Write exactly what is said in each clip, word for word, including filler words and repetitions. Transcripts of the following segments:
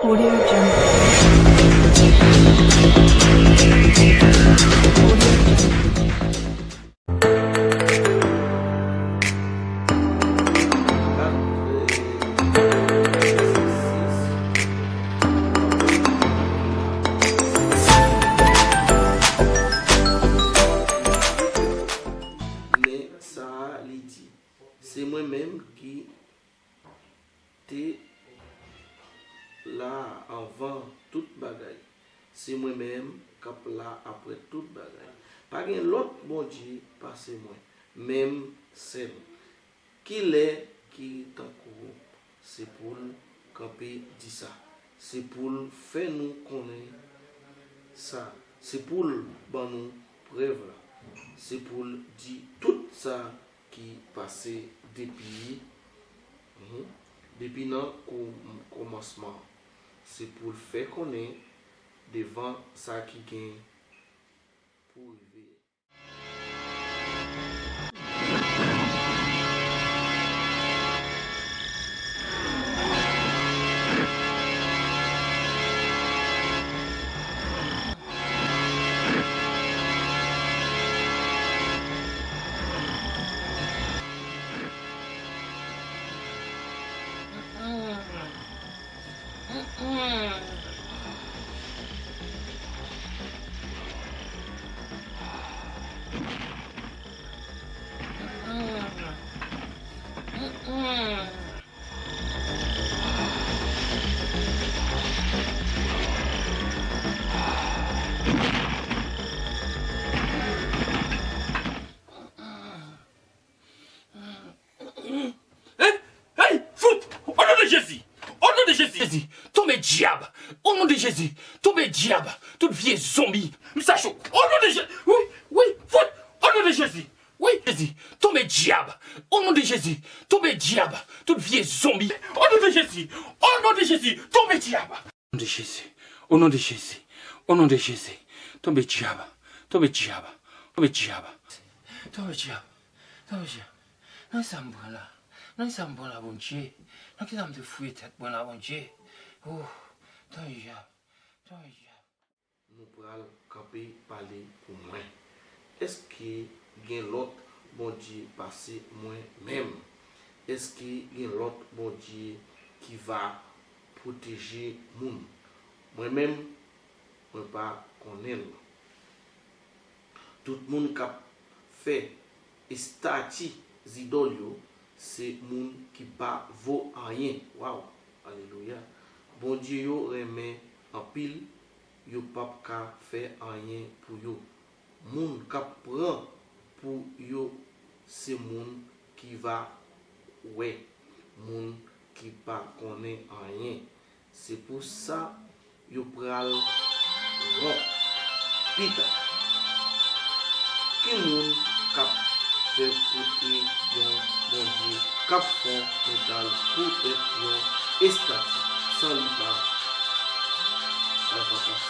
Audio Jungle. Men sa a li di, se mwen menm ki te la anvan tout bagay. Se mwen menm k ap la apre tout bagay. Pa gen lòt Bondye pase mwen, menm sèl. Kilè ki tankou w? Se pou l kanpe di sa. Se pou l fè nou konnen sa. Se pou l ban nou prèv la. Se pou l di tout sa ki pase depi, mhm, depi nan ko-, kòmansman. Se pou l fè konnen devan sa ki gen pou rive. Hey, hey, fout! O non de Jezi! O non de Jezi! Jezi, tonbe dyab! O non de Jezi, tonbe dyab! Tout vye zonbi! M sa cho! O non de Jezi! Wi, wi, fout! O non de Jezi! Wi, Jezi, tonbe dyab! O non de Jezi, tonbe dyab! Tout vye zonbi! O non de Jezi! O non de Jezi, tonbe dyab! O non de Jezi! O non de Jezi! O non de Jezi! Tonbe dyab! Tonbe dyab! Tonbe dyab! Tonbe dyab! Tonbe dyab! Nan sa m pran la? Nan sa m pran la, Bondye? Nan kisa m te fouye tèt mwen la, Bondye? Oh, tonbe dyab! Tonbe dyab! Nou pral kanpe pale pou mwen. Èske gen lòt Bondye pase mwen menm? Èske gen lòt Bondye ki va pwoteje moun? Mwen menm, mwen pa konnen l. Tout moun k ap fè estati zidòl yo, se moun ki pa vo anyen. Waw! Alelouya! Bondye yo renmen anpil, yo p ap ka fè anyen pou yo. Moun k ap pran pou yo se moun ki va wè, moun ki pa konnen anyen. Se pou sa yo pral wont pita. Ki moun k ap fè pote yon Bondye k ap fon medal poutèt yon estati san li pa bay fantas?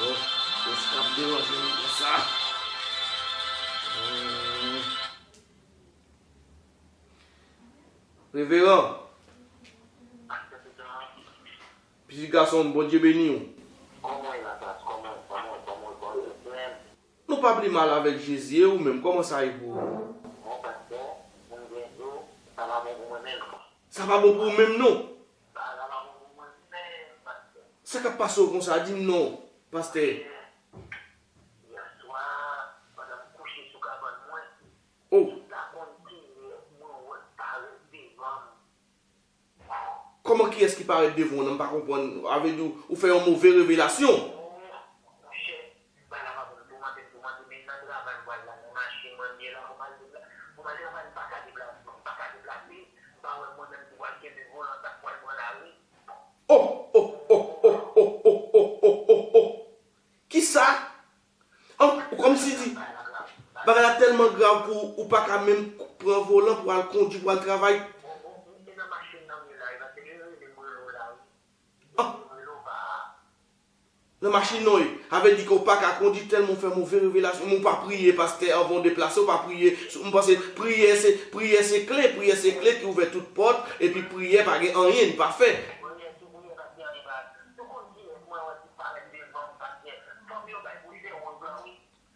Oh, kòs k ap deranje nou konsa. Hmm. Reveran, pitit gason m, Bondye beni w. Kòman w ye la, Pas? Kòman, kòman, kòman, kòman, frè m? Nou pa pi mal avèk Jezi, e ou menm, kòman sa ye pou ou? Bon, pastè, mwen byen di w, sa pa bon pou mwen menm. Sa pa bon pou ou menm, non? Sa, sa pa bon pou mwen menm, pastè. Sa k ap pase w konsa? Di m non, pastè. Yè swa, pandan m kouche sou kabann mwen, oh, m ta konn kilè mwen wè l parèt devan m. Kòman, kiyès ki parèt devan w nan? M pa konprann. A vle di w, ou fè yon move revelasyon. Monchè, bagay la pa bon, toumante m, toumante m, men nan travay m pral la, nan machin mwen m ye la, pou m al deplase, pou m al travay, m pa ka deplase, m pa ka deplase, m pa wè mwen menm ki pral kenbe volan, sa k pral pran lari. Oh, oh, oh, oh, oh, oh, oh, oh, oh. Kisa? An, ou kòmsi di, bagay la tèlman grav pou ou pa ka menm pran volan pou al kondui, pou al travay. An. Nan machin non e. Sa vle di ke w pa ka kondui tèlman w fè move revelasyon. Men w pa priye, pastè, anvan w deplase, w pa priye. M panse priyè se, priyè se kle, priyè se kle ki ouvè tout pòt, epi priyè pa gen anyen li pa fè.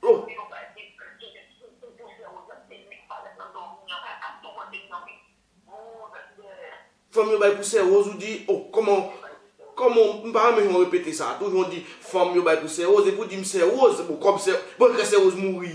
Oh. Fanm yo bay pou sè Rose, ou di, oh, kòman, kòman, m pa renmen jan w repete sa a tou, jan w di, fanm yo bay pou sè Rose, epi w di m sè Rose, bon, kòm sè, bon, kè sè Rose mouri.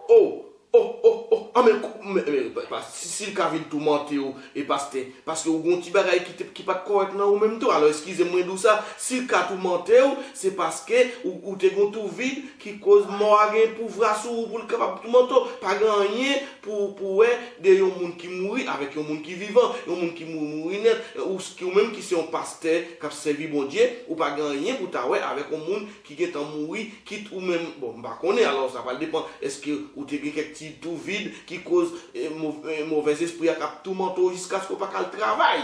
Oh, oh, oh, oh, ah, men, men, men, pa- si, si l ka vin toumante w, e pastè, paske w gon ti bagay ki, te- ki pa t kòrèk nan ou menm tou, alò eskize m mwen di w sa, si l ka toumante w, se paske ou, ou te gon twou vid ki koz mò a gen pouvwa sou ou pou l kapab toumante w, pa gen anyen pou, pou wè de yon moun ki mouri avèk yon moun ki vivan, yon moun ki mouri, mouri nèt, ou, ou menm ki se yon pastè k ap sèvi Bondye, ou pa gen anyen pou ta wè avèk yon moun ki gentan mouri, kit ou menm, bon, m pa konnen, alò sa pral depann, èske ou te gen kèk ti twou vid ki koz, eh, mo- eh, movèzespri a k ap toumante w jiskaske w pa ka al travay?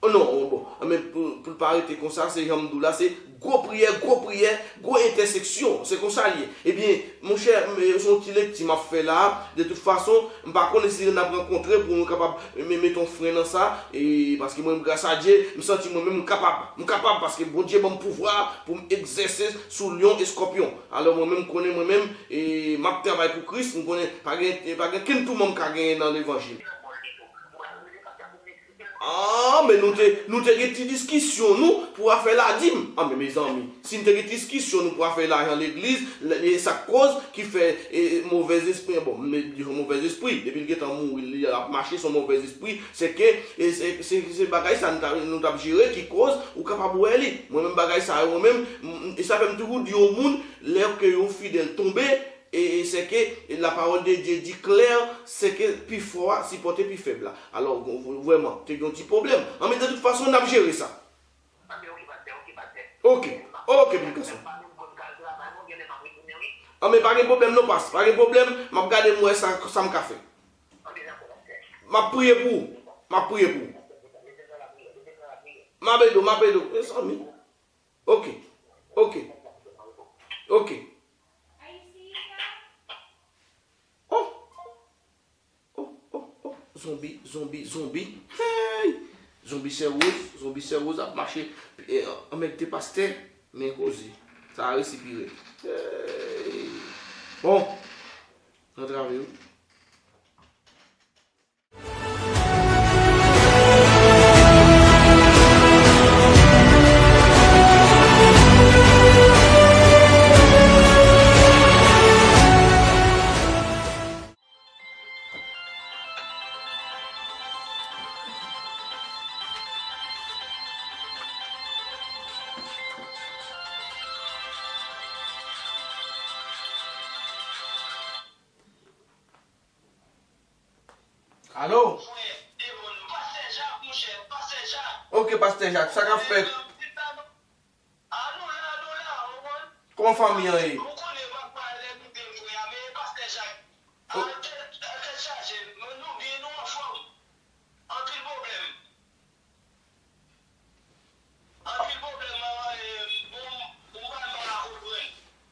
Oh non, oh, bon, men pou, pou l pa rete konsa, se jan m di w la, se gwo priyè, gwo priyè, gwo entèseksyon, se konsa l ye. Ebyen, monchè, m- se yon ti lekti m ap fè la, de tout fason, m pa konnen si n ap rankontre pou nou kapab me- mete yon fren nan sa, e paske mwen, gras a Dye, m santi mwen menm m kapab. M kapab paske Bondye ban m pouvwa pou m egzèse sou lyon, eskòpyon. Alò mwen menm, m konnen mwen menm, e m ap travay pou Kris, m konnen pa gen, pa gen kenn toumant m ka genyen nan levanjil. Ah, men nou te, nou te gen ti diskisyon nou pou afè ladim. Ah, men mezanmi, si n te gen diskisyon nou pou afè lajan legliz, l- e sa k koz ki fè, e, movèzespri, bon, m di yon movèzespri, depi l gentan mouri, li ap mache, se yon movèzespri, se ke, e, se, se, se bagay sa nou t ap, nou t ap jere ki koz ou kapab wè li. Mwen menm bagay sa yo, mwen menm, m- e sa fè m toujou di yon moun, lè ke yon fidèl tonbe, e, e se ke la parole de Dieu dit clair, se ke pi fò a sipòte pi fèb la. Alò, vrèman, te gen yon ti pwoblèm. An, men de tout fason, n ap jere sa. Ok, ok, pitit gason. An, men pa gen pwoblèm non, pas, pa gen pwoblèm, m ap gade m wè sa, sa m ka fè. M ap priye pou ou, m ap priye pou ou. M ap ede w, m ap ede w, mezanmi. Ok, ok, ok. Oh, oh, oh, oh. Zonbi, zonbi, zonbi. Hey! Zonbi sè Rose, zonbi sè Rose ap mache, eh, anmègde pastè, men koze. Sa a resi pi rèd. Hey! Bon, nan travè yo. Alo? Ok, pastè Jak, sa k ap fèt? Kòman fanmi an ye? Anpil pwoblèm, eh, bon, ou pa, m pa ka konprann.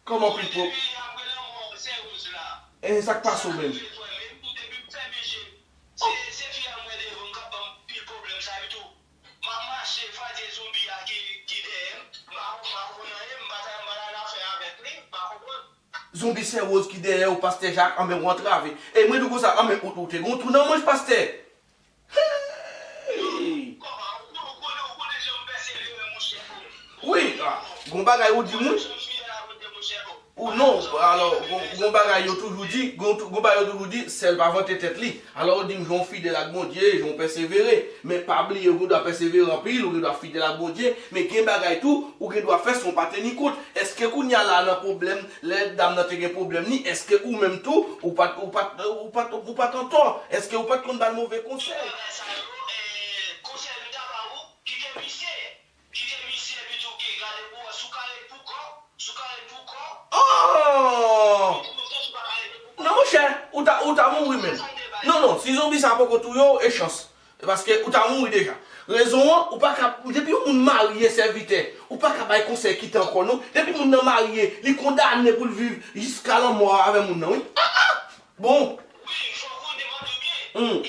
Kòman anpil pwoblèm? Depi apre lanmò sè Rose la. Eh, sa k pase w menm? Depi m fèmen je, se, se fi a m wè devan m k ap ban m anpil pwoblèm sa epitou. M ap mache, fwa de zonbi a ki, ki dèyè m. M pa, m pa konn anyen, m pa ta, m pa ta nan afè avèk li, m pa konprann. Zonbi sè Rose ki dèyè w, pastè Jak, anben w antrave. E mwen di w konsa, anben ou, ou te gen yon twou nan manch, pastè. Hey! Wi, ah, gon bagay ou di moun. Ou non, alò, gon, gon bagay yo toujou di, gon, gon bagay yo toujou di, sèl pa vante tèt li. Alò, ou di m jan w fidèl ak Bondye, jan w pèsevere. Men pa bliye, ou gen dwa pèsevere anpil, ou gen dwa fidèl ak Bondye. Men gen bagay tou, ou gen dwa fè san w pa teni kont. Èske kounye a la nan pwoblèm, lè dam nan te gen pwoblèm li, èske ou menm tou, ou pa t, ou pa t, ou pa t, ou pa t antò? Èske ou pa t konn ba l move konsèy? Bagay sa yo, eh, konsèy m ta ba ou, Oh! Non, monchè, ou ta, ou ta mouri menm. Non, non, si zonbi sa poko touye w, e chans. E paske ou ta mouri deja. Rezon an, ou pa ka, depi yon moun marye, sèvitè, ou pa ka bay konsèy kite ankò, non. Depi moun nan marye, li kondane pou l viv jiska lanmò avè moun nan, wi. Ah, ah! Bon. Hmm.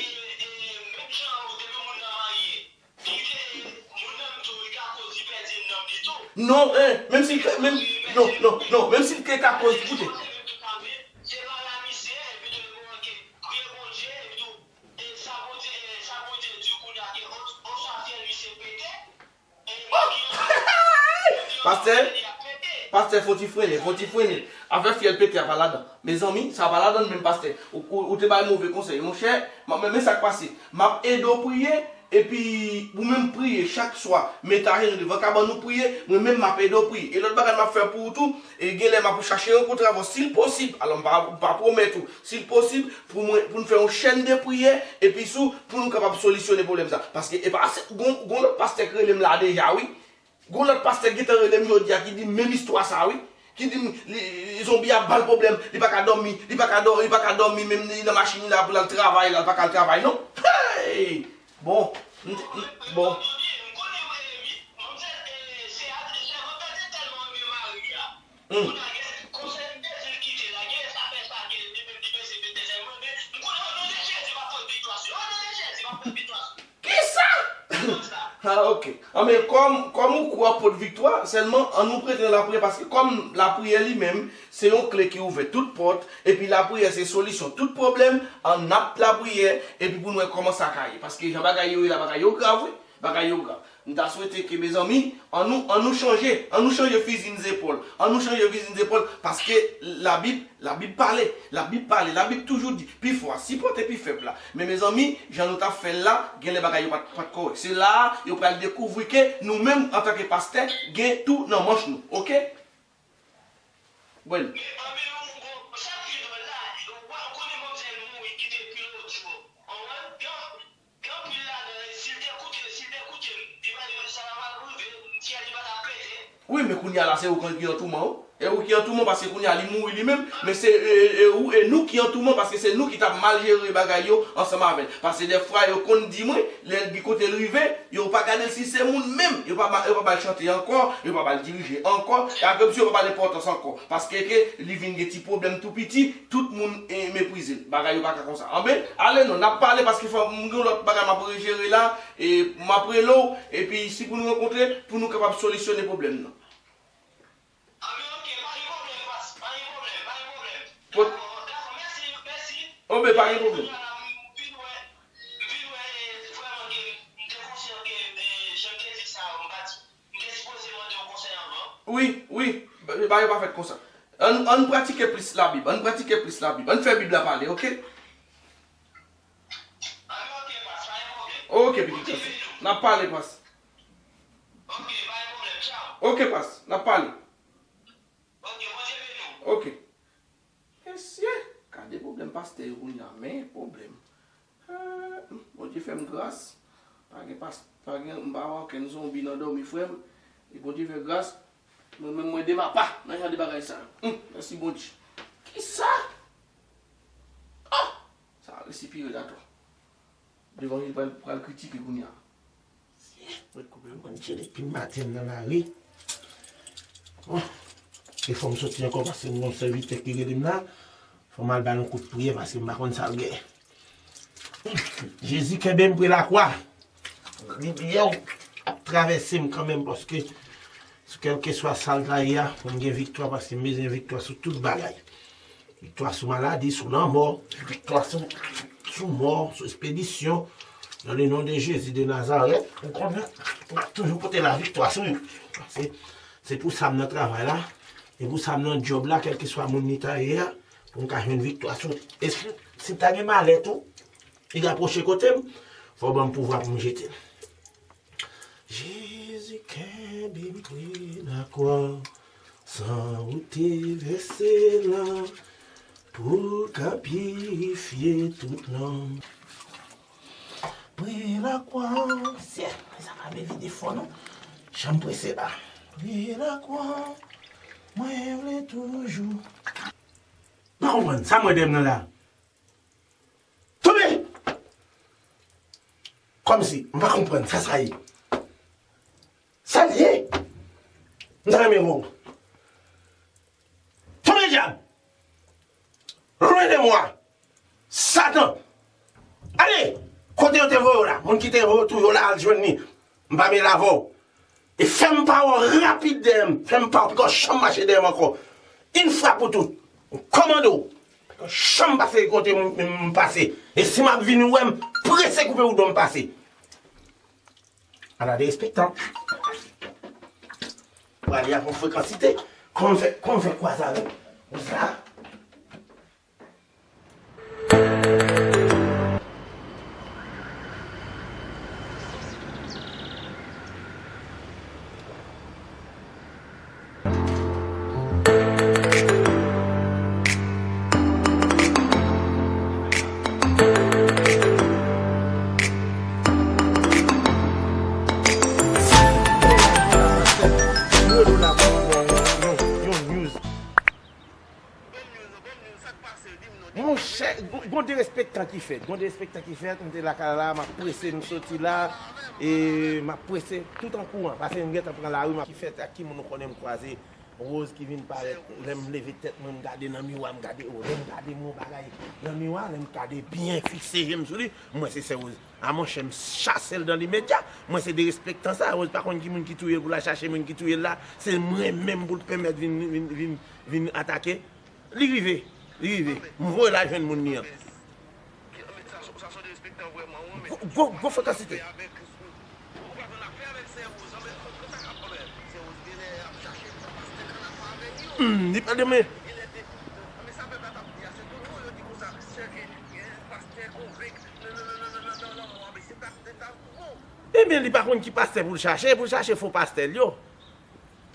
Non, eh, menm si l, menm, non, non, non, menm si l te ka koz, koute. Pastè, pastè, fò ti frennen, fò ti frennen. Afè fyèl pete a pa ladan. Mezanmi, sa pa ladan menm, pastè. Ou, ou, ou te bay move konsèy. Monchè, men, men sa k pase. M ap ede w priye, epi ou menm priye chak swa. Mete ajenou devan kabann ou priye, mwen menm m ap ede w priye. E lòt bagay m ap fè pou ou tou, e genlè m ap chache rankontre avè w si l posib. Alò, m pa, m pa pwomèt ou. Si l posib, pou mwen, pou n fè yon chèn de priyè, epi sou, pou nou kapab solisyone pwoblèm sa. Paske, e pa, se, gon, gon lòt pastè k rele m la deja, wi. Gon lòt pastè k gentan rele m jodi a, ki di m menm istwa sa, wi. Ki di m, li, li, zonbi a ba l pwoblèm, li pa ka dòmi, li pa ka dò-, li pa ka dòmi, menm li nan machin la pou l al travay, la, l pa ka al travay, non. Hey! Bon, m, m, bon. Hmm. Kisa? Ah, ok. Anben, kòm, kòm ou kwè w ap pot viktwa, sèlman ann nou prete nan lapriyè, paske kòm lapriyè li menm, se yon kle ki ouvè tout pòt, epi lapriyè se solisyon tout pwoblèm, ann ap lapriyè, epi pou n wè kòman sa ka ye. Paske jan bagay yo ye la, bagay yo grav, wi. Bagay yo grav. M ta swete ke, mezanmi, ann nou, ann nou chanje, ann nou chanje fizi n zepòl. Ann nou chanje fizi n zepòl, paske Labib, Labib pale, Labib pale, Labib toujou di, pi fò a sipòte pi fèb la. Men, mezanmi, jan nou t ap fè l la, genlè bagay yo pa t, pa t kòrèk. Se la a, yo pral dekouvri ke nou menm, antanke pastè, gen tou nan manch nou, oke? Bwèl. Wi, men kounye a la, se ou ki an touman, wi. E ou ki an touman, paske kounye a, li mouri li menm, men se, e, e, e ou, e nou ki an touman, paske se nou ki t ap mal jere bagay yo ansanm avè l. Paske dèfwa, yo konn di mwen, lè l gen kote l rive, yo pa gade l si se moun menm. Yo pa ba, yo pa ba l chante ankò, yo pa ba l dirije ankò, e apre misye yo pa ba l enpòtans ankò. Paske ke li vin gen ti pwoblèm tou piti, tout moun, e, meprize l. Bagay yo pa ka konsa. Anben, ale non, n ap pale paske fò m gen yon lòt bagay m ap rejere la, e m ap rele w, epi si pou nou rankontre, pou nou kapab solisyone pwoblèm nan. Anben, ok, pa gen pwoblèm, pas, pa gen pwoblèm, pa gen pwoblèm. Dakò, dakò, mèsi, mèsi. Anben, pa gen pwoblèm. Kounye a la, m vin wè, m vin wè, e, vrèman ke m te konsyan ke, e, jan m te di sa, m pa t, m te sipoze mande w konsèy anvan. Wi, wi, ba, ba yo pa fèt konsa. Ann, ann pratike plis Labib, ann pratike plis Labib. Ann fè Bib la pale, oke? Anben, ok, pas, pa gen pwoblèm. Oke, pitit gason. N ap pale, pas. Ok, pa gen pwoblèm, tchaw. Oke, pas, n ap pale. Ok, Bondye beni w. Oke. Mesye, gade pwoblèm pastè yo kounye a, men pwoblèm. Ah, Bondye fè m gras. Pa gen pas, pa gen, m pa wè okenn zonbi nan dòmi, frè m. E Bondye fè gras. Mwen menm, mwen de ma pa nan jan de bagay sa yo. Hum, mèsi Bondye. Kisa? Ah! Sa resi pi rèd atò. Levanjil pral, pral kritike kounye a. Mwen koupe m konn tire depi maten nan lari. Bon, e fò m soti ankò paske m gen yon sèvitè ki rele m la. Fò m al ba l yon kout priyè paske m pa konn sa l gen. Jezi, kenbe m pre lakwa. Rivyè w ap travèse m kanmenm paske sou kèlkeswa sa l ta ye a, pou m gen viktwa paske m bezwen viktwa sou tout bagay. Viktwa sou maladi, sou lanmò, viktwa sou, sou mò, sou espedisyon. Dans le nom de Jésus de Nazareth, ou konnen, ou ap toujou pote laviktwa sou nou. Se, se pou sa m nan travay la, e pou sa m nan djòb la, kèlkeswa moun li ta ye a, pou m ka jwenn viktwa sou. E si, si m ta gen malè tou, li rapwoche kote m, fò w ban m pouvwa pou m jete l. Jezi kenbe m pre lakwa, san ou te vèse la, pou l ka pirifye tout nanm. Pre lakwa, syè, sa pa vle vide fò non. Jan m prese la. Pre lakwa, Mwen vle toujou. M pa konprann sa m wè dèyè m nan la. Tonbe! Kòmsi, m pa konprann sa sa ye. Sa l ye? M ta renmen wè w. Tonbe dyab! Loin de moi! Satan! Ale! Kote yo te voye w la? Moun ki te voye w touye w la, al jwenn li. M pa mele avè w. E fè m pa wè w rapid dèyè m. Fè m pa wè w poko janm mache dèyè m ankò. Yon fwa pou tout. Kòmande w. Poko janm pase kote m, m, m pase. E si m ap vini w wè m, prese koupe w dwèt m pase. Ala derespektan. Prale avè yon frekansite. Kòman m fè, kòman m fè kwaze avè w sa? Monchè, gon, gon derespektan ki fèt. Gon derespektan ki fèt. M te lakay la, m ap prese, m soti la. E m ap prese tout an kouran. Paske m gentan pran lari, m ap ki fèt ak ki moun ou konnen m kwaze. Rose ki vin parèt. Lè m leve tèt mwen, m gade nan miwa, m gade, o, lè m gade m yon bagay nan miwa, lè m gade byen fikse je m sou li, m wè se sè Rose. A monchè, m chase l dan limedya. Mwen se derespektan sa. Rose pa konn ki moun ki touye l pou l al chache moun ki touye l la. Se mwen menm pou l pèmèt vin, vin, vin, vin atake. Li rive, li rive. M voye l al jwenn moun li an. Gwo, gwo, gwo frekansite. Hmm, li pale de mwen. Ebyen, li pa konn ki pastè pou l chache, pou l chache fo pastè l yo.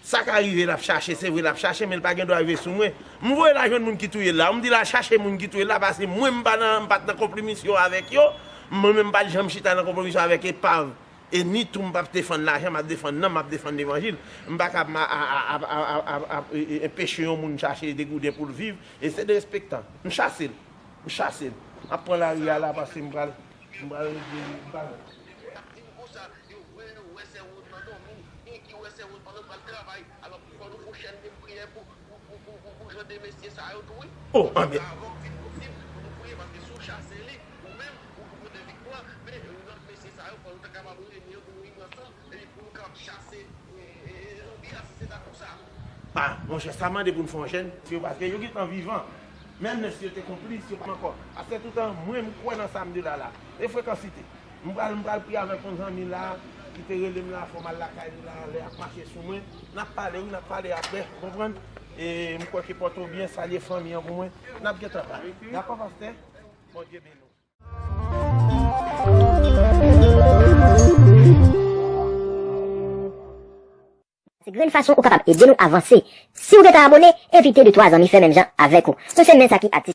Sa ka rive l ap chache, se vre l ap chache, men l pa gen dwa rive sou mwen. M voye l al jwenn moun ki touye l la, m di l al chache moun ki touye l la, paske mwen m pa nan, m pa t nan konplimisyon avèk yo, mwen menm m pa t janm chita nan konplimisyon avèk epav. E ni tou m p ap defann lajan, m ap defann nanm, m ap defann levanjil. M pa ka ap, ap, ap, ap, e, e, enpeche yon moun chache degouden pou l viv, e se derespektan. M chase l. M chase l. M ap pran lari a la paske m pral, m pral regle, m pral. Oh, anmè. Ah, monchè, sa mande pou n fè yon jèn, se yo paske yo gentan vivan. Menm si yo te konplis, yo pa ankò. Paske toutan, mwen, m kwè nan sa m di la la. E frekansite. M pral, m pral priye avèk yon zanmi la, ki te rele m la, fò m al lakay li la, lè y ap mache sou mwen. N ap pale, wi, n ap pale apre, ou konprann? E m kwè ke pòte w byen, salye fanmi an pou mwen. N ap gentan pale. Dakò, pastè? Bondye beni w. Se grenn fason ou kapab ede nou avanse. Si ou gentan abone, envite de twa zanmi fè menm jan avèk ou. Nou se men sa ki atis.